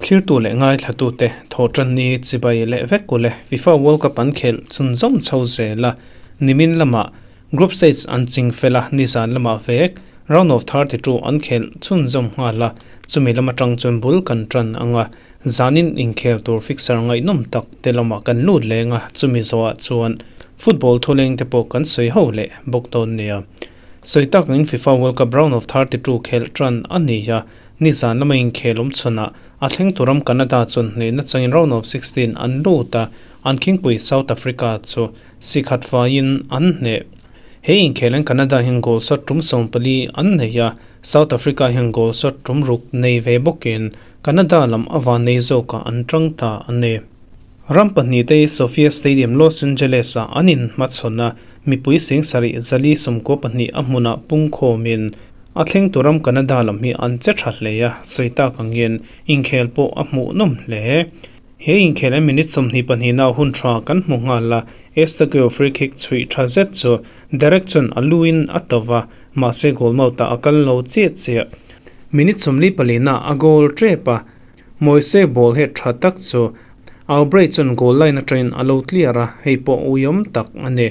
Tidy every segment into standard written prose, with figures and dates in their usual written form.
Thlirtu leh ngaithlatute thawhtanni chibai leh vek ule FIFA World Cup an khelh chhunzawm chho zel a, nimin lamah Group stage an ching fel a, nizan lamah vek Round of 32 an khelh chhunzawm nghal a, chumi lam atang chuan bul kan tan ang a, zanin inkhel tur fixture ngaihnawm tak te lamah kan lut leng a, chumi zawhah chuan football thuleng te pawh kan sawi ho leh bawk dawn nia. Sawi tak angin FIFA World Cup Round of 32 khelh tan a ni a, nizan lama inkhel awm chhunah a thleng tur ram Canada chuan hnehna changin Round of 16 an lut a, an khingpui South Africa chu Sikhat faiin an hneh. He inkhel an Canada hian goal shot tum 14 an nei a, South Africa hian goal shot tum ruk nei ve bawkin Canada lam a van nei zawkah an tang ta a ni. Ram pahnih te hi Sophia Stadium, Los Angeles-ah an inhmachhawn a, mipui 74,092 a hmunah pungkhawmin a thleng tur ram Canada lam hi an che tha hle a, sawi tak angin inkhel pawh a hmuhnawm hle. He inkhel a minute 22 na hun tha kan hmu nghal a, Eustáquio free kick chhuih tha zet chu Derek chuan a luin a to va, mahse goal mouth ah a kal lo chiah chiah. Minute 44 na a goal tep a, Moise ball head tha tak chu Aubrey chuan goal line atangin a lo clear a, hei pawh uiawm tak a ni.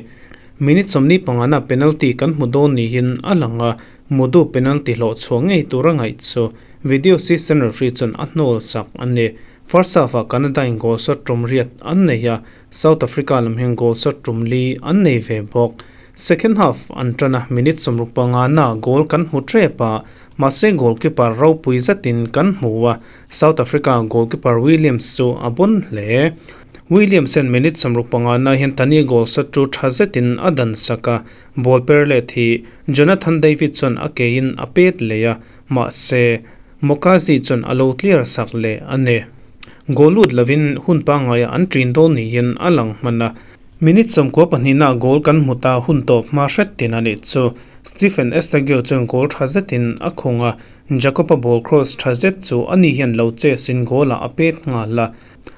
Minute 45 na penalty kan hmu dawn niin a lang a, Mudu penalty hlawh chhuah ngei tur a ngaih chu video assistant referee chuan a hnawl sak a ni. First half ah Canada in goal shot tum riat an nei a, South Africa lam hian goal shot tum li an nei ve bawk. Second half an tan a, minute 65 na goal kan hmu tep a, mahse goalkeeper ropui zetin kan hmu a, South Africa goalkeeper Williams chu a bon hle. Williams hian minute 65 na hian Tani goal shot chu tha zetin a dan sak a, ball per let hi Jonathan David chuan a ke in a pet leh a, mahse Mokazi chuan a lo clear sak leh a ni. Goal lut lovin hun pangngai ah an ṭin dawn niin a lang hman a. Minute 92 na goal kan hmu ta hun tawp hma hret tin a nih chu. Stephen Eustáquio chuan goal tha zetin a khung a, Jacob-a ball cross tha zet chu ani hian lo chase in goal ah a pet nghal a.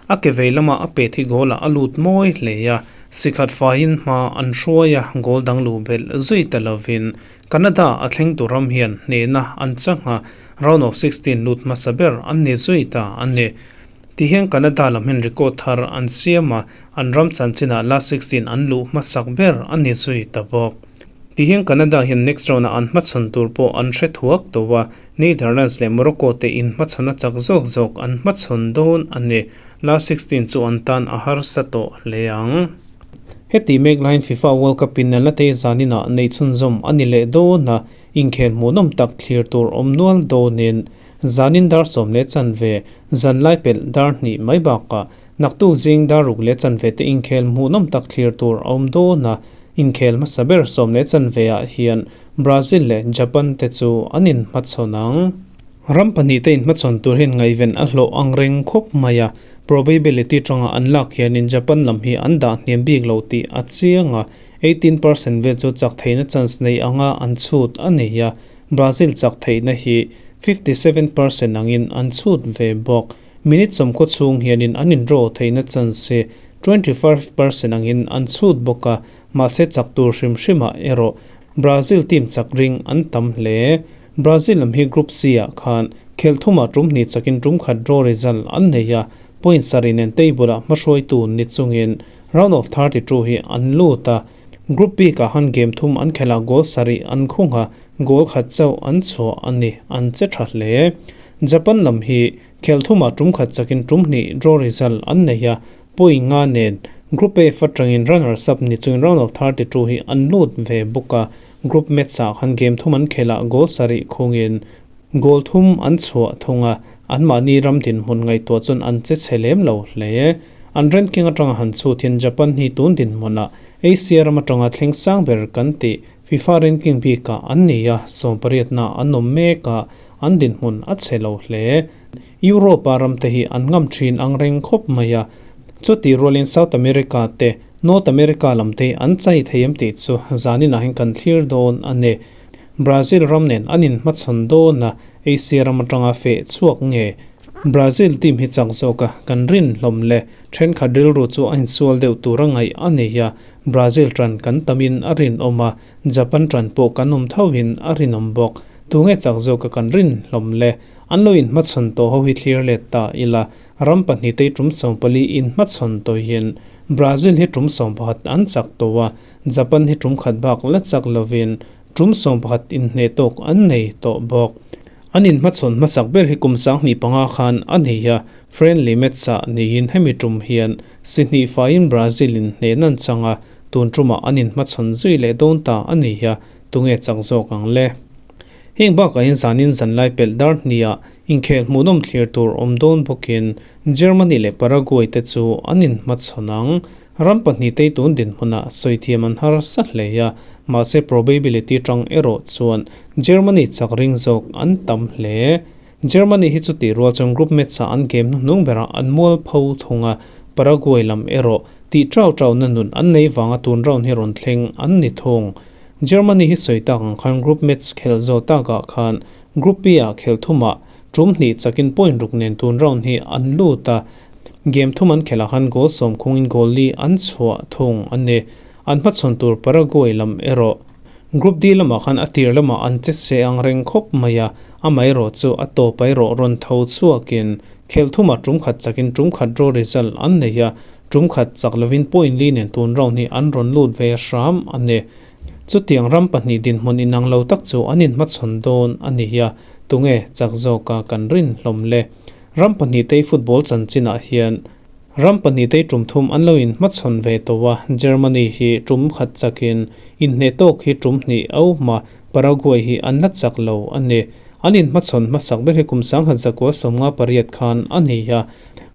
A ke vei lama a pet hi goal ah a lut mawi hle a, sikhat faiin hma an hruai a, goal dang luh belh zui ta lovin Canada a thleng tur ram hian hnehna an chang a, round of 16 lut hmasa ber an ni zui ta a ni. Tihian Canada lam hian record thar an siam a, an ram chanchinah last 16 an luh hmasak ber a ni zui ta bawk. Tihian Canada hian next round ah an hmachhawn tur pawh an hre thuak tawh a, Netherlands leh Morocco te inhmachhawn a chak zawk zawk an hmachhawn dawn a ni. Last 16 chu an tan a harsa tawh hle ang. Heti mek laiin FIFA World Cup in nalna te zanin ah neih chhunzawm a ni leh dawn a, inkhel hmuhnawm tak thlir tur awm nual dawnin zanin dar sawm leh chanve, zan lai pelh dar hnih mai bakah naktuk zing dar ruk leh chanve te inkhel hmuhnawm tak thlir tur a awm dawn a, inkhel hmasa ber sawm leh chanve ah hian Brazil leh Japan te chu an inhmachhawn ang. Ram pahnih te inhmachhawn tur hian ngaihven a hlawh ang reng khawp mai a, probability tanga an lak hianin Japan lam hi an dah hniam bik lo tih a chiang a, 18% vel chu chak theihna chance nei anga an chhut a nei a, Brazil chak theihna hi 57% angin an chhut ve bawk. Minute sawmkhaw chhung hianin an in-draw theihna chance hi 25% angin an chhut bawk a, mahse chak tur hrim hrimah erawh Brazil team chak ring an tam hle. Brazil lam hi Group C ah khan khel thumah tum hnih chakin tum khat draw result an nei a, point sarih nen table ah hmahruaitu ni chungin round of 32 hi an lut a. Group B kah han game thum an khelh ah goal sarih an khung a, goal khat chauh an chhuah a ni, an che tha hle. Japan lam hi khel thumah tum khat chakin tum hnih draw result an nei a, point nga nen Group F atangin runners up ni chungin round of 32 hi an lut ve bawk a. Group match ah khan game thum an khelh ah goal sarih khungin goal thum an chhuah thung a, anmahni ram dinhmun ngaihtuah chuan an che chhe lem lo hle. An ranking atanga han chhut hian Japan hi tun dinhmunah Asia ram atanga thleng sang ber kan tih FIFA ranking bikah an ni a, sawmpariatna an awm mek a, an dinhmun a chhe lo hle. Europe a ram te hi an ngam thin ang reng khawp mai a, chutih rualin South America te North America lam te an chai thei em tih chu zaninah hian kan thlir dawn a ni. Brazil ram nen an inhmachhawn dawn a, Asia ram atanga feh chhuak nge Brazil team hi chak zawk a, kan rin hlawm le. Thenkhat rilru chu a insual deuh tur a ngaih a nei a, Brazil tan kan tamin a rinawm a, Japan tan pawh kan awm thoin a rinawm bawk. Tunge chak zawk a kan rin hlawm le? An lo inhmachhawn tawh ho hi thlir let ta ila, ram pahnihte hi tum 14 inhmachhawn tawhin Brazil hi tum 11 an chak tawh a, Japan hi tum khat bak la chak lovin tum 11 inhneh tawk an nei tawh bawk. An inhmachhawn hmasak ber hi kum 2005 khan a ni a, friendly match-ah niin hemi tum hian si hnih faiin Brazil in hnehna an chang a, tun tumah an inhmachhawn zui leh dawn ta a ni a, tunge chak zawk ang le? Heng bakah hian zanin zanlai pelh dar hniah inkhel hmuhnawm thlir tur awm dawn bawkin Germany leh Paraguay te chu an inhmachhawn ang. Ram pahnihte tun dinhmunah sawi thiam an harsa hle a, mahse probability tang erawh chuan Germany chak ring zawk an tam hle. Germany hi chutih rual chuan group match-ah an game hnuhnung berah an mual pho thung a, Paraguay lam erawh tih trau trau-na nun an nei vanga tun round hi rawn thleng an ni thung. Germany hi sawi tak ang khan group match khelh zawh takah khan Group B-ah khelh thumah tum hnih chakin point ruk nen tun round hi an lut a, game thum an khelh ah khan goal sawm khungin goal li an chhuah thung a ni. An hmachhawn tur Paraguay lam erawh Group D lamah khan a tir lamah an che se ang reng khawp mai a, amaherawh chu a tawp erawh rawn tho chhuakin khelh thumah tum khat chakin tum khat draw result an nei a, tum khat chak lovin point li nen tun round hi an rawn lut ve hram a ni. Chutiang ram pahnih dinhmun inang lo tak chu an inhmachhawn dawn a ni a, tunge chak zawka kan rin hlawm le? Ram pahnihtei football chanchinah hian ram pahnihtei tum thum an lo inhmachhawn ve tawh a, Germany hi tum khat chakin inhneh tawk hi tum hnih au hma Paraguay hi an la chak lo a ni. An inhmachhawn hmasak ber hi kum 1958 khan a ni a,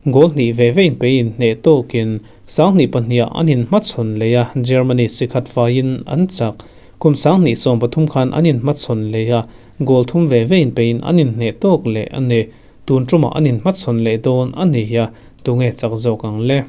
goal hnih ve ve inpei inhneh tawkin 2002 ah an inhmachhawn leh a, Germany sikhat faiin an chak. Kum 2013 khan an inhmachhawn leh a, goal thum ve ve inpeiin an inhneh tawk leh a ni. Tun tumah an inhmachhawn leh dawn a ni a, tunge chak zawk ang le?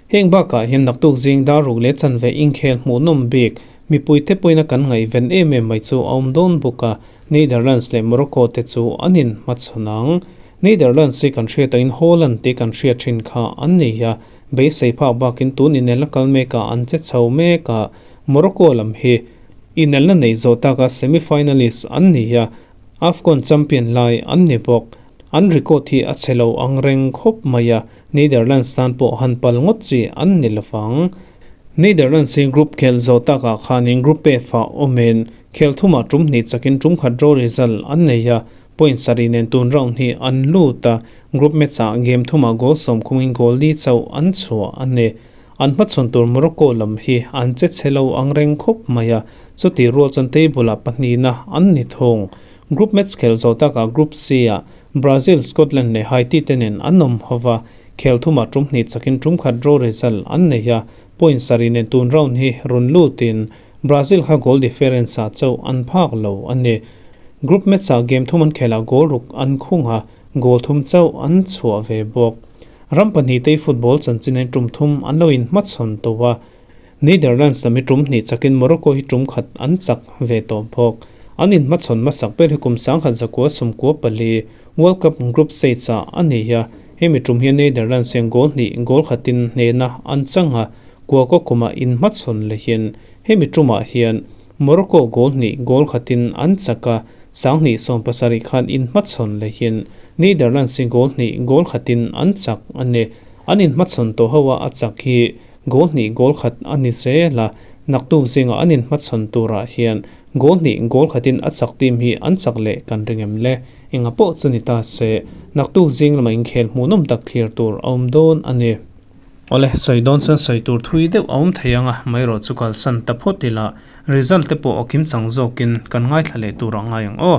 Heng bakah hian naktuk zing dar ruk leh chanve inkhel hmuhnawm bik mipuite pawhin a kan ngaihven em em mai chu a awm dawn bawk a, Netherlands leh Morocco te chu an inhmachhawn ang. Netherlands hi kan hriat angin Holland tih kan hriat thin kha an ni a, beisei phak bakin tun inelna kal mekah an che chho mek a, Morocco lam hi inelna nei zawh taka semi-finalist an ni a, AFCON champion lai an ni bawk. An record hi a chhe lo ang reng khawp mai a, Netherlands tan pawh han pal ngawt chi an ni lovang. Netherlands hi group khel zawh takah khanin Group F-ah awmin khel thumah tum hnih chakin tum khat draw result an nei a, point sarih nen tun round hi an lut a, group match-ah game thumah goal sawm khungin goal li chauh an chhuah a ni. An hmachhawn tur Morocco lam hi an che chhe lo ang reng khawp mai a, chutih rual chuan table-ah pahnihna an ni thung. Group match khel zawh takah Group C-ah Brazil, Scotland leh Haiti te nen an awm ho va, khel thumah tum hnih chakin tum khat draw result an nei a, point sarih nen tun round hi rawn lutin Brazil kha goal difference-ah chauh an phak lo a ni. Group match-ah game thum an khelah goal ruk an khung a, goal thum chauh an chhuah ve bawk. Ram pahnihtei football chanchin tum thum an lo inhmachhawn tawh a, Netherlands lam hi tum hnih chakin Morocco hi tum khat an chak ve tawh bawk. An inhmachhawn hmasak ber hi kum 1994 World Cup group stage-ah a ni a, hemi tum hian Netherlands hian goal hnih goal khatin hnehna an chang a, kuakaw kumah inhmachhawn lehin hemi tumah hian Morocco goal hnih goal khatin an chak a, 2017 khan inhmachhawn lehin Netherlands hi goal hnih goal khatin an chak a ni. An inhmachhawn tawh ho a, a chak hi goal hnih goal khat a ni zel a, naktuk zingah an inhmachhawn turah hian goal hnih goal khatin a chak team hi an chak leh kan ring em le? Enga pawh chu ni ta se, naktuk zing lama inkhel hmuhnawm tak thlir tur a awm dawn a ni. Awle, sawi dawn chuan sawi tur thui deuh a awm thei ang a, maherawh chu kalsan ta phawt ila, result te pawh a kim chang zawkin kan ngaithla leh tur a ngai ang aw.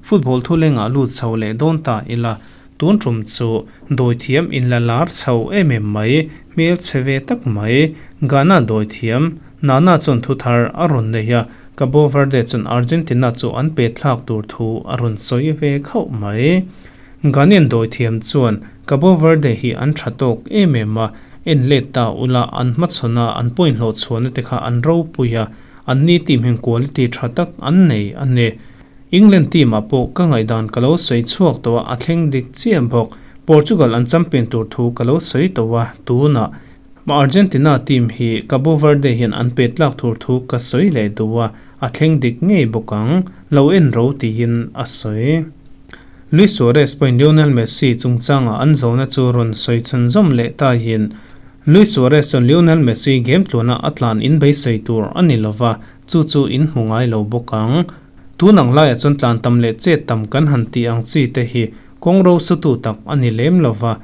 Football thu lengah lut chho leh dawn ta ila, tun tum chu dawithiam inla lar chho em em mai, hmel chhe ve tak mai. Ghana dawithiam Nana chuan thu thar a rawn nei a, Cabo Verde chuan Argentina chu an pe thlak tur thu a rawn sawi ve khauh mai. Ghanaian dawithiam chuan Cabo Verde hi an tha tawk em em a, en let ta ula an hmachhawn a an point hlawh chhuahna te kha an ropui a, an ni team hian quality tha tak an nei a ni. England team ah pawh ka ngaihdan ka lo sawi chhuak tawh a, a thleng dik chiah bawk. Portugal an champion tur thu ka lo sawi tawh a, tunah ma Argentina team hi Cabo Verde hian an pet tlak tur thu ka sawi leh duh a, a thleng dik ngei bawk ang, lo en ro tiin a sawi. Luis Suarez pawhin Lionel Messi chungchanga an zawhna chu rawn sawi chhunzawm leh tahin, Luis Suarez chuan Lionel Messi game tluana a tlan in beisei tur a ni lova, chu chu in hmu ngai lo bawk ang. Tun ang laiah chuan tlan tam leh chet tam kan han tih ang chi te hi kawng ro sutu tak a ni lem lova,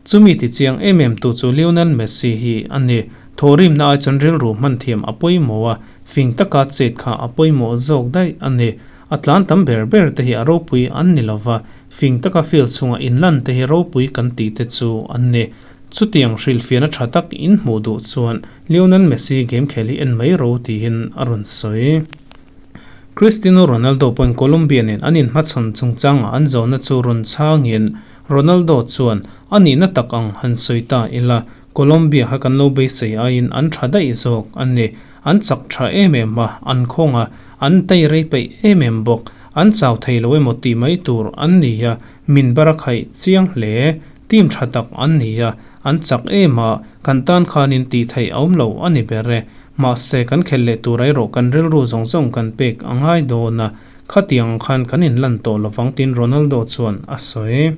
chumi ti chiang em em tu chu Lionel Messi hi a ni. Thawhrimna ai chuan rilru hman thiam a pawimawh a, fing taka chet kha a pawimawh zawk daih a ni. A tlan tam ber ber te hi a ropui an ni lova, fing taka field chhunga inlan te hi ropui kan tih te chu an ni. Chutiang hrilhfiahna tha tak in hmuh duh chuan Lionel Messi game khel hi en mai ro tiin a rawn sawi. Cristiano Ronaldo pawhin Colombia nen an inhmachhawn chungchangah an zawhna chu rawn chhangin Ronaldo chuan a nihna tak ang han sawi ta ila, Colombia kha kan lo beisei aiin an tha daih zawk a ni. An chak tha em em a, an khawng a, an tei rei peih em em bawk. An chau thei lo emaw tih mai tur an ni a, min bar a khaih chiang hle. Team tha tak an ni a, an chak em a, kan tan khanin tih theih a awm lo a ni ber e. Mahse, kan khelh leh tur erawh kan rilru zawng zawng kan pek a ngai dawn a, khatiang ang khan kan inlan tawh lovang tiin Ronaldo chuan a sawi.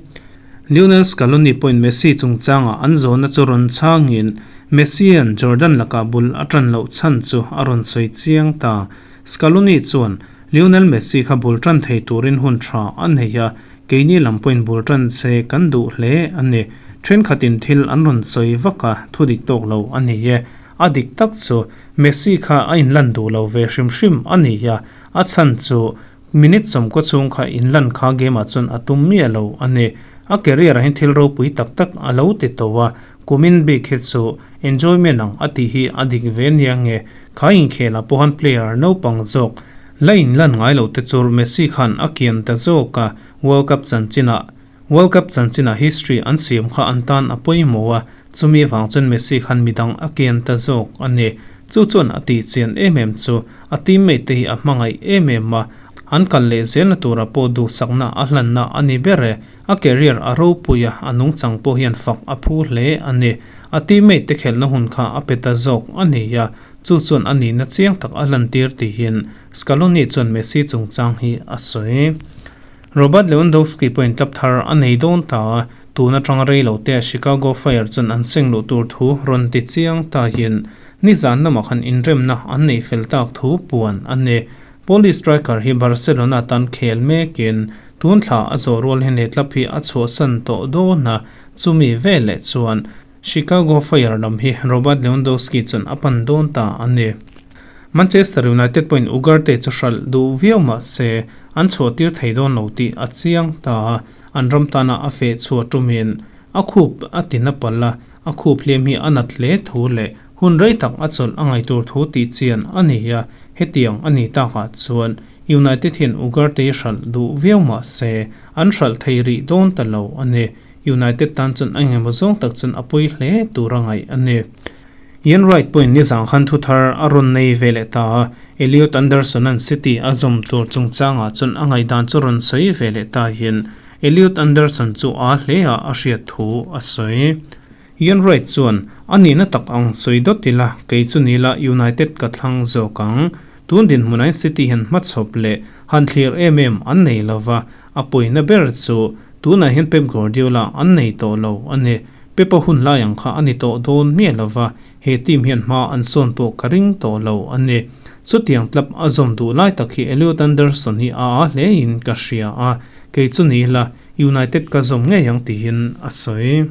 Lionel Scaloni pawhin Messi chungchangah an zawhna chu rawn chhangin, Messi-a'n Jordan lakah bul a tan loh chhan chu a rawn sawi chiang ta. Scaloni chuan, Lionel Messi kha bul tan thei turin hun tha a nei a, keini lam pawhin bul tan se kan duh hle a ni. Thenkhatin thil an rawn sawi vak a, thu dik tawk lo a ni e. A dik tak chu, Messi kha a inlan duh lo ve hrim hrim a ni a, a chhan chu Minute sawmkaw chhung kha inlan kha game ah chuan a tum miah lo a ni. A career ah hian thil ropui tak tak a lo ti tawh a, kumin bik hi chu enjoyment ang a tih hi a dik ve nia nge. Kha inkhel ah pawh khan player naupang zawk la inlan ngai lo te chu Messi khan a kian ta zawk a, World Cup chanchin ah World Cup chanchin ah history an siam kha an tan a pawimawh a, chumi vang chuan Messi khan midang a kian ta zawk a ni. Chu chuan a tih chian em em chu a teammate te hi a hmangaih em em a, an kal leh zelna tura pawh duhsakna a hlanna a ni ber e. A career a ropui a, a nungchang pawh hian fak a phu hle a ni. A teammate te khelhna hun kha a pe ta zawk a ni a, chu chuan a nihna chiang tak a lantir tihin Scaloni chuan Messi chungchang hi a sawi. Robert Lewandowski pawhin club thar a nei dawn ta a, tun atanga rei lo te Chicago Fire chuan an seng luh tur thu rawn ti chiang ta hian nizan lamah khan inremna an nei fel tak thu puan a ni. Polish striker hi Barcelona tan khel mekin tun thla a zawh rual hian he club hi a chhuahsan tawh dawn a, chumi veleh chuan Chicago Fire lam hi Robert Lewandowski chuan a pan dawn ta a ni. Manchester United pawhin Ugarte chu hralh duh viau mah se an chhuahtir thei dawn lo tih a chiang ta a, an ram tana a feh chhuah tumin a khup a ti na palh a, a khup hliam hi a nat hle thu leh hun rei tak a chawlh a ngaih tur thu tih chian a ni a, hetiang a ni takah chuan United hian Ugarte hralh duh viau mah se an hralh thei rih dawn ta lo a ni. United tan chuan a engemaw zawng tak chuan a pawi hle tur a ngaih a ni. Ian Wright pawhin nizang khan thu thar a rawn nei ve leh ta a, Elliot Anderson-a'n City a zawm tur chungchangah chuan a ngaihdan chu rawn sawi ve leh ta hian Elliot Anderson chu a hle a a hriat thu a sawi. Ian Wright chuan, A nihna tak ang sawi dawt ila, kei chu ni la United ka thlang zawk ang. Tun dinhmunain City hian hmachhawp leh han thlir em em an nei lova, A pawina ber chu tunah hian Pep Guardiola an nei tawh lo a ni. Pep-a hun lai ang kha a ni tawh dawn miah lova, he team hian hma an sawn pawh ka ring tawh lo a ni. Chutiang club a zawm duh lai tak hi Elliot Anderson hi a a hlein ka hria a, kei chu ni ila United ka zawm ngei ang tiin a sawi.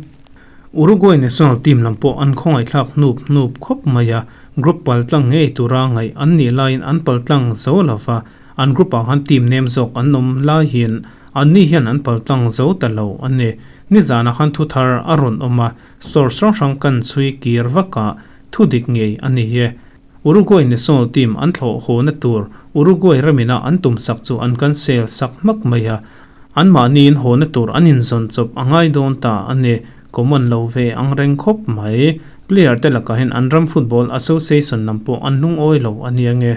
Uruguay national team lam pawh an khawngaihthlak hnup hnup khawp mai a, group paltlang ngei tura ngaih an nih laiin an paltlang zo lova, An group ah khan team nem zawk an awm lai hian anni hian an paltlang zo ta lo a ni. Nizanah khan thu thar a rawn awm a, source hrang hrang kan chhui kir vak a, thu dik ngei a ni e. Uruguay national team an thlawh haw na tur Uruguay ramina an tum sak chu an cancel sak hmak mai a, anmahniin haw na tur an inzawn chawp a ngai dawn ta a ni. Common lo ve ang reng khawp mai. Player te lakah hian an ram football association lam pawh an lungawi lo a nia nge.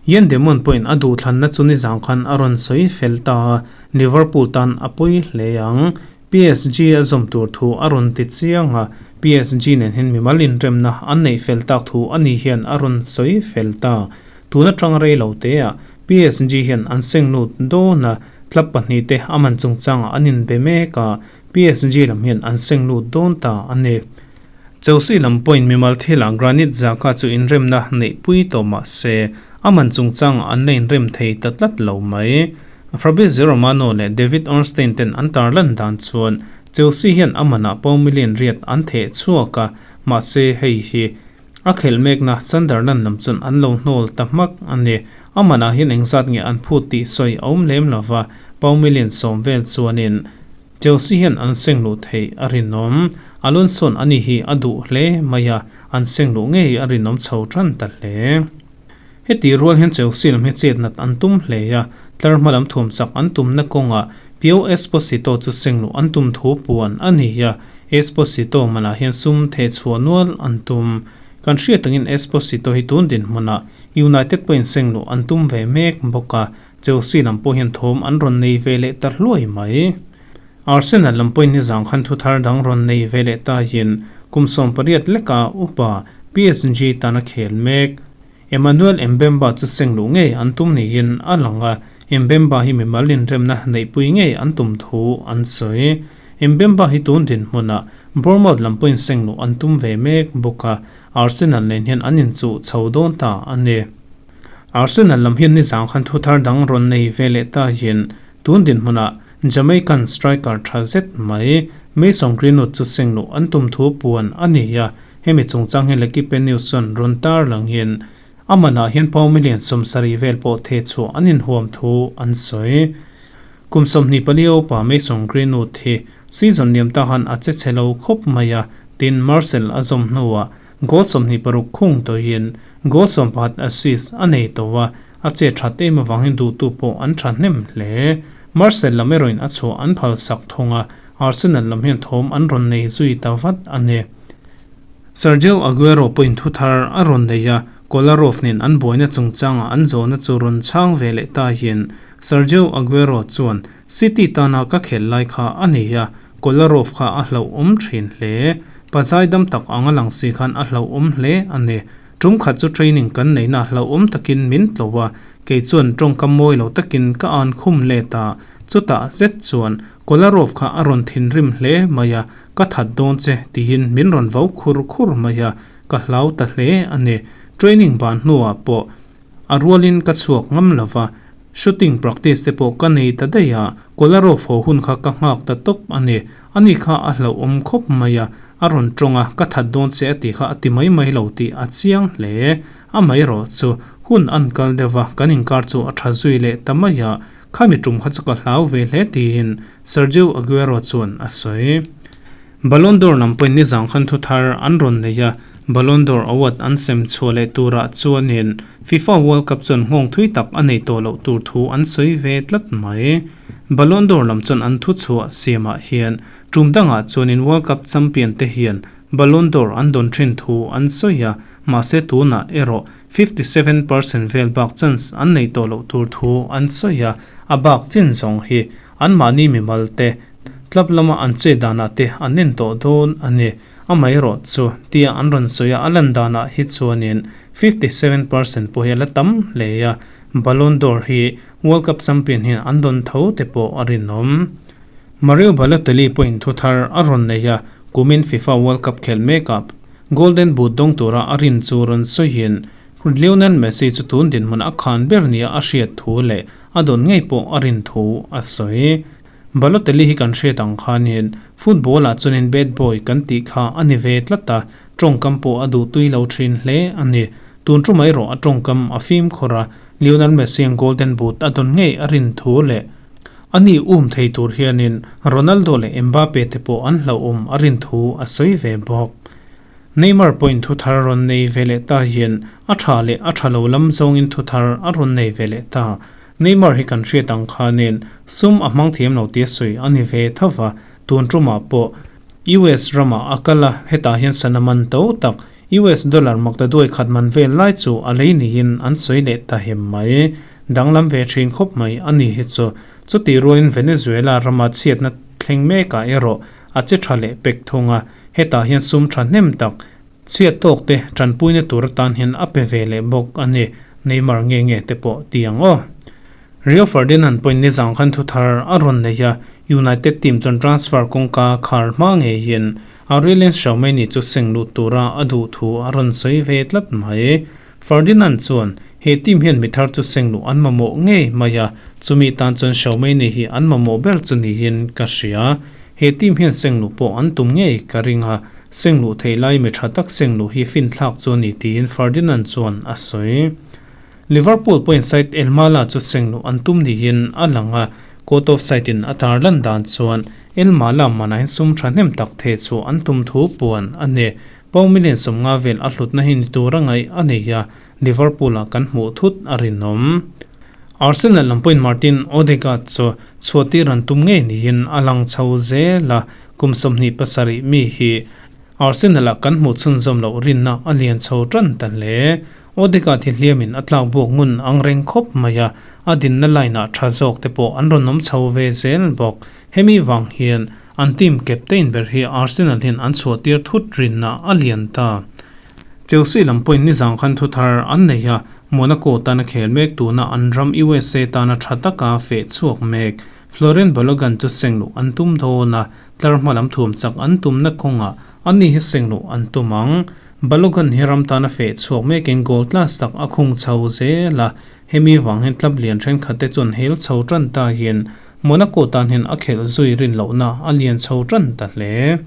Ian Demon pawhin a duhthlanna chu nizang khan a rawn sawi fel ta a, Liverpool tan a pawi hle ang. PSG a zawm tur thu a rawn ti chiang a, PSG nen hian mimal inremna an neih fel tak thu a ni hian a rawn sawi fel ta. Tun atang rei lo te ah PSG hian an seng lut dawn a, Club pahnihte a man chungchangah an inbe mek a, PSG lam hian an seng lut dawn ta a ni. Chelsea lam pawhin mimal thilah Granit Xhaka chu inremna neihpui tawh mah se, a man chungchangah an la inrem thei ta tlat lo mai. Fabrizio Romano leh David Ornstein ten an tarlan dan chuan Chelsea hian a manah pawng million riat an theh chhuak a, mahse hei hi a khelh mekna Sunderland lam chuan an lo hnawl ta hmak a ni. A manah hian engzat nge an phut tih sawi a awm lem lo va, pawng million 10 vel chuanin Chelsea hian an seng luh theih a rinawm. Alonso-a'n ani hi a duh hle mai a, an seng luh ngei a rinawm chho tan ta hle. Heti rual hian Chelsea lam hi chet nat an tum hle a, tlar hma lam thuam chak an tumna kawngah Pio Esposito chu seng luh an tum thu puan a ni a, Esposito manah hian sum theh chhuah nual an tum. Kan hriat angin Esposito hi tun dinhmunah United pawhin seng luh an tum ve mek bawk a, Chelsea lam pawh hian thawm an rawn nei ve leh ta hluai mai. Arsenal lam pawhin nizang khan thuthar dang rawn nei ve leh ta hian kum 18 leka upa PSG tana khel mek. Emmanuel Mbemba chu seng luh ngei an tum niin a lang a, Mbemba hi mimal inremna neihpui ngei an tum thu an sawi. Mbemba hi tun dinhmunah Bournemouth lam pawhin seng luh an tum ve mek bawk a, Arsenal nen hian an inchuh chho dawn ta a ni. Arsenal lam hian nizang khan thuthar dang rawn nei ve leh ta hian tun dinhmunah Jamaican striker tha zet mai Mason Greenwood chu seng luh an tum thu puan a ni a, Hemi chungchang hi L'Equipe News chuan rawn tar langin a manah hian pound million 70 vel pawh theh chhuah an inhuam thu an sawi. Kum 24 upa Mason Greenwood hi season liam ta khan a che chhe lo khawp mai a, tin Marcel a zawm hnuah goal 26 khung tawhin goal 11 assist a nei tawh a, a che that em avangin duhtu pawh an tha hnem hle. Marcel lam erawhin a chhuah an phal sak thung a, Arsenal lam hian thawm an rawn nei zui ta vat a ni. Sergio Aguero pawhin thu thar a rawn nei a, Kolarov nen an buaina chungchangah an zawhna chu rawn chhang ve leh ta hian Sergio Aguero chuan City tana ka khelh lai kha a nei a, Kolarov kha a hlauhawm thin hle. Pazai dam tak anga lang si khan a hlauhawm hle a ni. Tum khat chu training kan neihna hlauhawm takin min tlo a, kei chuan tawngkam mawi lo takin ka an khum let a, chutah zet chuan Kolarov kha a rawn thinrim hle mai a, Ka that dawn che tiin min rawn vo khur khur mai a, ka hlau ta hle a ni. Training ban hnuah pawh a rualin ka chhuak ngam lo va, shooting practice te pawh ka nei ta daih a, Kolarov haw hun kha ka nghak ta tawp a ni. Ani kha a hlauhawm khawp mai a, a rawn tawng a, ka that dawn che a tih kha a ti mai mai lo tih a chiang hle. Amaherawh chu hun an kal deuh va, kan inkar chu a tha zui leh ta mai a, Khami tum kha chu ka hlau ve hle tiin Sergio Aguero chuan a sawi. Ballon d'Or lam pawhin nizang khan thu thar an rawn nei a, Ballon d'Or award an sem chhuah leh turah chuanin FIFA World Cup chuan nghawng thui tak a nei tawh loh tur thu an sawi ve tlat mai. Ballon d'Or lam chuan an thu chhuah siamah hian tum dangah chuanin World Cup champion te hian Ballon d'Or an dawn thin thu an sawi a, mahse tunah erawh 57% vel bak chance an nei tawh loh tur thu an sawi a, a bak chin zawng hi anmahni mimal te club lama an che danah te an en tawh dawn a ni. Amaherawh chu tia an rawn sawi a, a lan danah hi chuanin 57% pawh hi a la tam hle a, Ballon d'Or hi World Cup champion hian an dawn tho te pawh a rinawm. Mario Balotelli pawhin thu thar a rawn nei a, kumin FIFA World Cup khelh mekah Golden Boot dawng tura a rin chu rawn sawiin Lionel Messi chu tun dinhmun a khan ber nia a hriat thu leh a dawn ngei pawh a rin thu a sawi. Balotelli hi kan hriat ang khanin football-ah chuanin bad boy kan tih kha a ni ve tlat a, tawngkam pawh a duh tui lo thin hle a ni. Tun thu mai rawh a tawngkam a fimkhur a, Lionel Messi-a'n Golden Boot a dawn ngei a rin thu leh a ni um thei tur hianin Ronaldo leh Mbappe te pawh an hlauhawm a rin thu a sawi ve bawk. Neymar pawhin thu thar a rawn nei ve leh ta hian a tha leh a tha lo lam zawngin thu thar a rawn nei ve leh ta. Neymar hi kan hriat ang khanin sum a hmang thiam lo tia sawi a ni ve tho va, tun tumah pawh US ramah a kal a, hetah hian sana man to tak US dollar makta duai khat man vel lai chu a lei niin an sawi leh ta hem mai. Danglam ve thin khawp mai a ni hi chu. Chutih rualin Venezuela rama chhiatna thleng mekah erawh a che tha leh pek thung a, hetah hian sum tha hnem tak chhiat tawk te tanpuina tur atan hian a pe ve leh bawk a ni. Neymar nge nge te pawh ti ang aw. Rio Ferdinand pawhin nizang khan thuthar a rawn nei a, United team chuan transfer kawngka khar hma ngeiin Aurelien Tchouameni chu seng lut tura a duh thu a rawn sawi ve tlat mai. Ferdinand chuan he team hian mi thar chu seng luh an mamawh ngei mai a, chumi tan chuan Tchouameni hi an mamawh ber chu niin ka hria. He team hian seng luh pawh an tum ngei ka ring a, seng luh theih lai mi tha tak seng luh hi finthlak chu a ni tiin Ferdinand chuan a sawi. Liverpool pawhin Said El Mala chu seng luh an tum niin a lang a, court of side in a tar lan dan chuan El Mala manahin sum thahnem tak theh chhuah an tum thu puan a ni. Pound million 50 vel a hlutna hi ni tura ngaih a nei a, Liverpool ah kan hmuh thut a rinawm. Arsenal lam pawhin Martin Odegaard chu chhuahtir an tum ngei niin a lang chho zel a, kum 27 mi hi Arsenal ah kan hmuh chhunzawm loh rinna a lian chho tan ta hle. Odegaard hi hliamin a tlak buak ngun ang reng khawp mai a, a dinna line ah tha zawk te pawh an rawn awm chho ve zel bawk. Hemi vang hian an team captain ber hi Arsenal hian an chhuah tir thut rinna a lian ta. Chelsea lam pawhin nizang khan thu thar an nei a, Monaco tana khel mek tuna an ram USA tana tha taka feh chhuak mek Florian Balogun chu seng luh an tum dawn a, tlar hma lam thuam chak an tumna kawngah ani hi seng luh an tum ang. Balogun hi ram tana feh chhuak mekin goal class tak a khung chho zel a, hemi vang hian club lian thenkhat te chuan hel chho tan ta hian Monaco tan hian a khelh zui rin lohna a lian chho tan ta hle.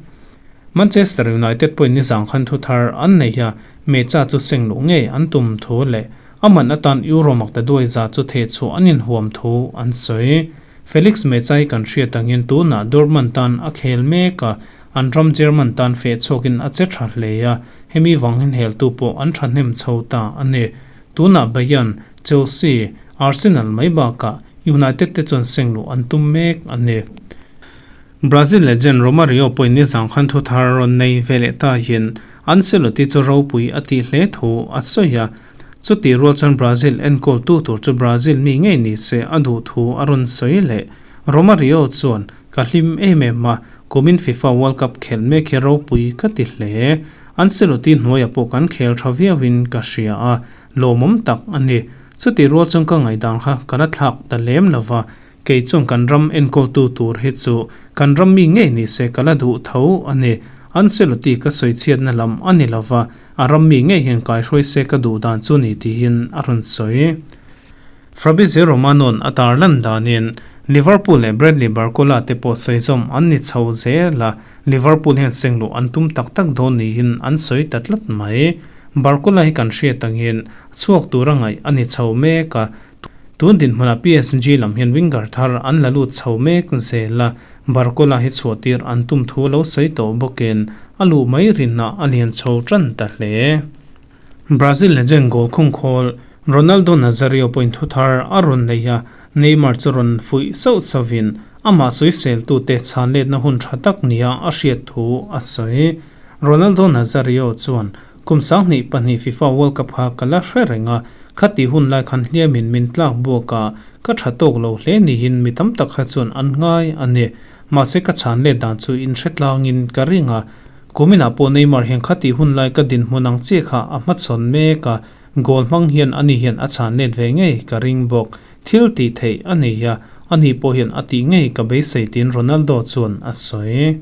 Manchester United pawhin nizang khan thu thar an nei a, Mecha chu seng luh ngei an tum thu leh a man atan Euro makta duai za chu theh chhuah an inhuam thu an sawi. Felix Mecha hi kan hriat angin tunah Dortmund tan a khel mek a, An ram German tan feh chhuakin a che tha hle a, hemi vang hian heltu pawh an thahnem chho ta a ni. Tunah Bayern, Chelsea, Arsenal mai bakah United te chuan seng luh an tum mek a ni. Brazil legend Romario pawhin nizang khan thu thar rawn nei ve leh ta hian Ancelotti chu ropui a tih hle thu a sawi a, chutih rual chuan Brazil enkawltu tur chu Brazil mi ngei ni se a duh thu a rawn sawi leh. Romario chuan Ka hlim em em a, kumin FIFA World Cup khelh mek hi ropui ka ti hle. Ancelotti hnuaiah pawh kan khel tha viauin ka hria a, lawmawm tak a ni. Chutih rual chuan ka ngaihdan kha ka la thlak ta lem lo va, kei chuan kan ram enkawltu tur hi chu kan ram mi ngei ni se ka la duh tho a ni. Ancelotti ka sawi chhiatna lam a ni lo va, a ram mi ngei hian kaihruai se ka duh dan chu ni tiin a rawn sawi. Fabrizio Romano'n a tarlan danin Liverpool leh Bradley Barcola te pawh sawizawm an ni chho zel a, Liverpool hian seng luh an tum tak tak dawn niin an sawi ta tlat mai. Barcola hi kan hriat angin chhuak tura ngaih a ni chho mek a, tun dinhmunah PSG lam hian winger thar an la lut chho mek zel a, Barcola hi chhuahtir an tum thu lo sawi tawh bawkin a luh mai rinna a lian chho tan ta hle. Brazil legend goal khung khawl Ronaldo Nazario pawhin thu thar a rawn nei a, Neymar chu rawn fuih sauh sauhin amah sawiseltute chhan letna hun tha tak nia a hriat thu a sawi. Ronaldo Nazario chuan, Kum 2002 FIFA World Cup kha ka la hre reng a, khati hun lai khan hliamin min tlak buak a, ka tha tawk lo hle niin mi tam tak kha chuan an ngai a ni. Mahse ka chhan let dan chu inhre tlangin ka ring a, Kuminah pawh Neymar hian khati hun lai ka dinhmun ang chiah kha a hmachhawn mek a, goal hmang hian ani hian a chhan let ve ngei ka ring bawk. Thil tih theih a nei a, ani pawh hian a tih ngei ka beisei tiin Ronaldo chuan a sawi.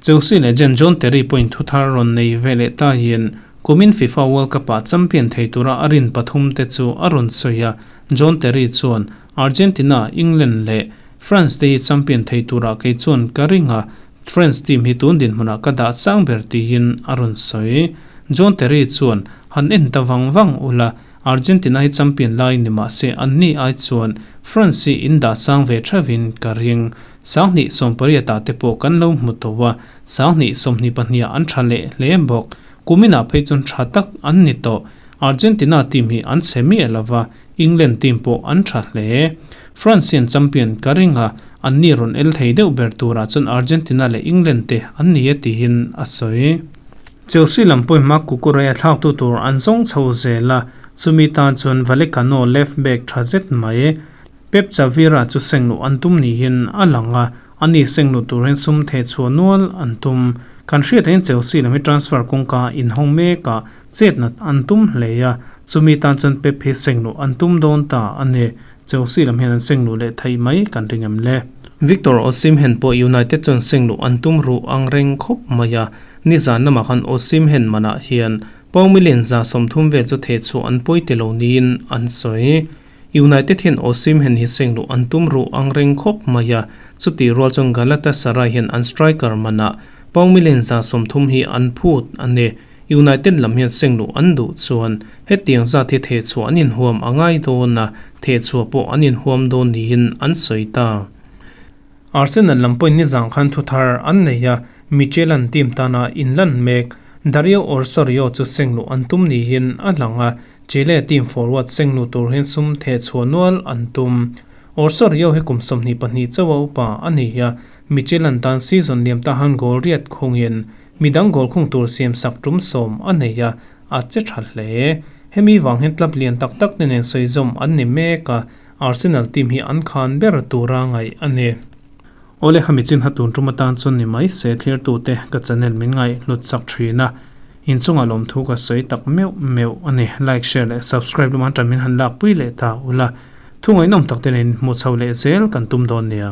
Chelsea legend John Terry pawhin thu thar rawn nei ve leh ta hian kumin FIFA World Cup-ah champion thei tura a rin pathum te chu a rawn sawi a, John Terry chuan Argentina, England leh France te hi champion thei turah kei chuan ka ring a, France team hi tun dinhmunah ka dah chang ber tiin a rawn sawi. John Terry chuan, Han en ta vang vang ula, Argentina hi champion lai ni mah se anni ai chuan France hi in dah sang ve theuhin ka ring. 2018 ah te pawh kan lo hmu tawh a, 2022 ah an tha leh hle bawk. Kuminah phei chuan tha tak an ni tawh. Argentina team hi an chhe miah lova, England team pawh an tha hle. France hian champion ka ring a, anni rawn el thei deuh ber turah chuan Argentina leh England te an ni e tiin a sawi. Chelsea lam pawhin Marc Cucurella thlaktu tur an zawng chho zel a, chumi tan chuan Vallecano left back tha zet mai. Pep Chavira chu seng luh an tum niin a lang a, ani seng luh tur hian sum theh chhuah nual an tum. Kan hriat angin Chelsea lam hi transfer kawngka inhawng mek a, chet nat an tum hle a, chumi tan chuan Pep hi sengluh an tum dawn ta a ni. Chelsea lam hian an sengluh leh theih mai kan ring em le? Victor Osimhen pawh United chuan sengluh an tum ruh ang reng khawp mai a, nizan lamah khan Osimhen manah hian Pau million 30 vel chu thehchhuah an pawi ti lo niin an sawi. United hian Osimhen hi sengluh an tum ruh ang reng khawp mai a, chutih rual chuan Galatasaray hian an striker manah Pau million 30 hi an phut a ni. United lam hian sengluh an duh chuan hetiang zat hi thehchhuah an inhuam a ngai dawn a, thehchhuah pawh an inhuam dawn niin an sawi ta. Arsenal lam pawhin nizang khan thuthar an nei a, Michelan team tana inlan mek Dario Orsario chu sengluh an tum niin a lang a, Chile team forward sengluh tur hian sum thehchhuah nual an tum. Orsario hi kum 22 chauha upa a ni a, Michelan tan season liam ta han goal riat khungin midang goal khung tur siam sak tum 10 a nei a, a che tha hle. Hemi vang hian club lian tak tak te nen sawizawm an ni mek a, Arsenal team hi an khan ber tura ngaih a ni. Awle khami chin ha tun tum atan chuan ni mai se thlir tute ka channel min ngai hlut sak thin a, inchungah lawmthu ka sawi tak meuh meuh a ni. Like, share leh subscribe lamah tan min han lak pui leh ta ula. Thu ngaihnawm tak te nen hmuh chho leh zel kan tum dawn nia.